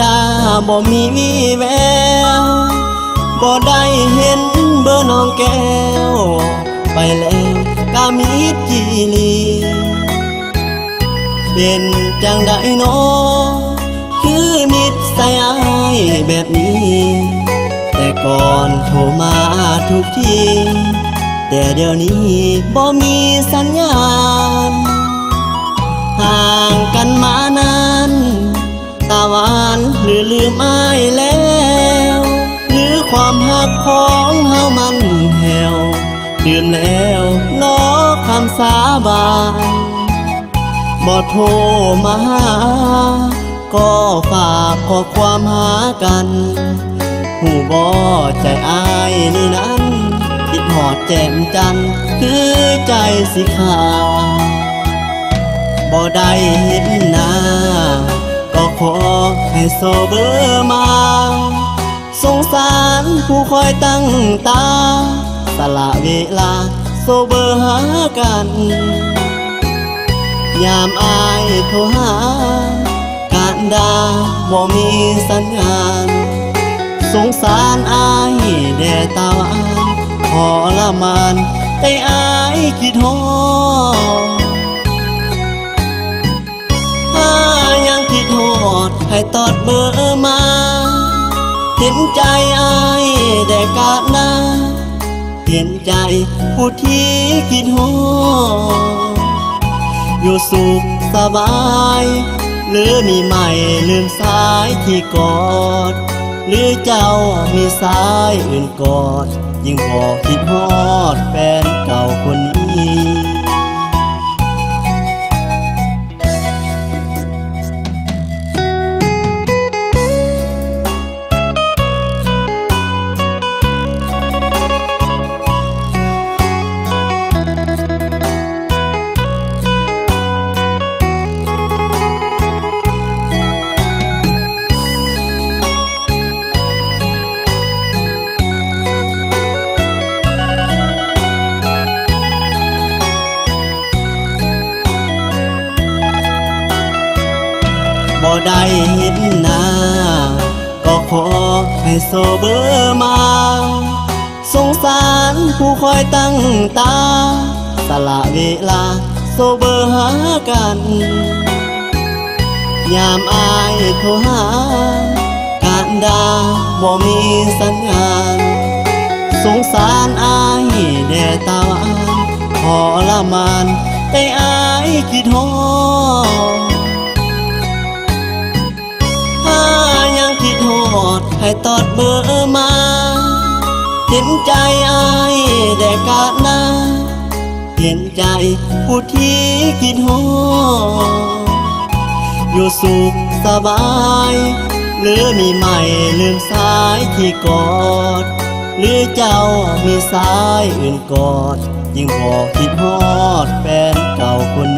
ດາບໍ່ມີວີ່ແວວ ບໍ່ໄດ້ເຫັນເບີນ້ອງແກ້ວ ໄປແລ້ວກະມິດຈີ່ຫຼີ ເປັນຈັ່ງໃດນໍ ຄືມິດໃສ່ອ້າຍແບບນີ້ ແຕ່ກ່ອນໂທມາທຸກທີ ແຕ່ດຽວນີ້ບໍ່ມີສັນຍານ ຫ່າງກັນມານານ ຕາຫວານຫຼືລືມອ້າຍແລ້ວ ຫຼືຄວາມຮັກຂອງເຮົາມັນແຫ້ວ ລືມແລ້ວເນາະຄຳສາບານ ບໍ່ໂທມາຫາ ກໍຝາກຂໍ້ຄວາມຫາກັນ ຮູ້ບໍ່ໃຈອ້າຍນີ້ນັ້ນ ຄິດຮອດແຈ່ມຈັນ ຄືໃຈຊິຂາດ ບໍ່ໄດ້ເຫັນໜ້າ ກໍຂໍໃຫ້ໂຊເບີມາ ສົງສານຜູ້ຄອຍຕັ້ງຕາ ສະຫຼະເວລາໂຊເບີຫາກັນ ຍາມອ້າຍໂທຫາ ການດາບໍ່ມີສັນຍານ ສົງສານອ້າຍແດ່ຕາຫວານ ທໍລະມານໃຈອ້າຍຄິດຮອດ ຖ້າຍັງຄິດຮອດໃຫ້ຕອດເບີມາ ເຫັນໃຈອ້າຍແດ່ການດາ ເຫັນໃຈຜູ້ທີ່ຄິດຮອດ ຢູ່ສຸກສະບາຍ ຫຼືມີໃໝ່ລືມສາຍທີ່ກອດ ຫຼືເຈົ້າມີສາຍອື່ນກອດ ຈຶ່ງບໍ່ຄິດຮອດແຟນເກົ່າຄົນນີ້. ບໍ່ໄດ້ເຫັນໜ້າ ກໍຂໍໃຫ້ໂຊເບີມາ ສົງສານຜູ້ຄອຍຕັ້ງຕາ ສະຫຼະເວລາໂຊເບີຫາກັນ ຍາມອ້າຍໂທຫາ ການດາບໍ່ມີສັນຍານ ສົງສານອ້າຍແດ່ຕາຫວານ ທໍລະມານໃຈອ້າຍຄິດຮອດ ຖ້າຍັງຄິດຮອດໃຫ້ຕອດເບີມາ ເຫັນໃຈອ້າຍແດ່ການດາ ເຫັນໃຈຜູ້ທີ່ຄິດຮອດ ຢູ່ສຸກສະບາຍ ຫຼືມີໃໝ່ລືມສາຍທີ່ກອດ ຫຼືເຈົ້າມີສາຍອື່ນກອດ ຈຶ່ງບໍ່ຄິດຮອດແຟນເກົ່າຄົນ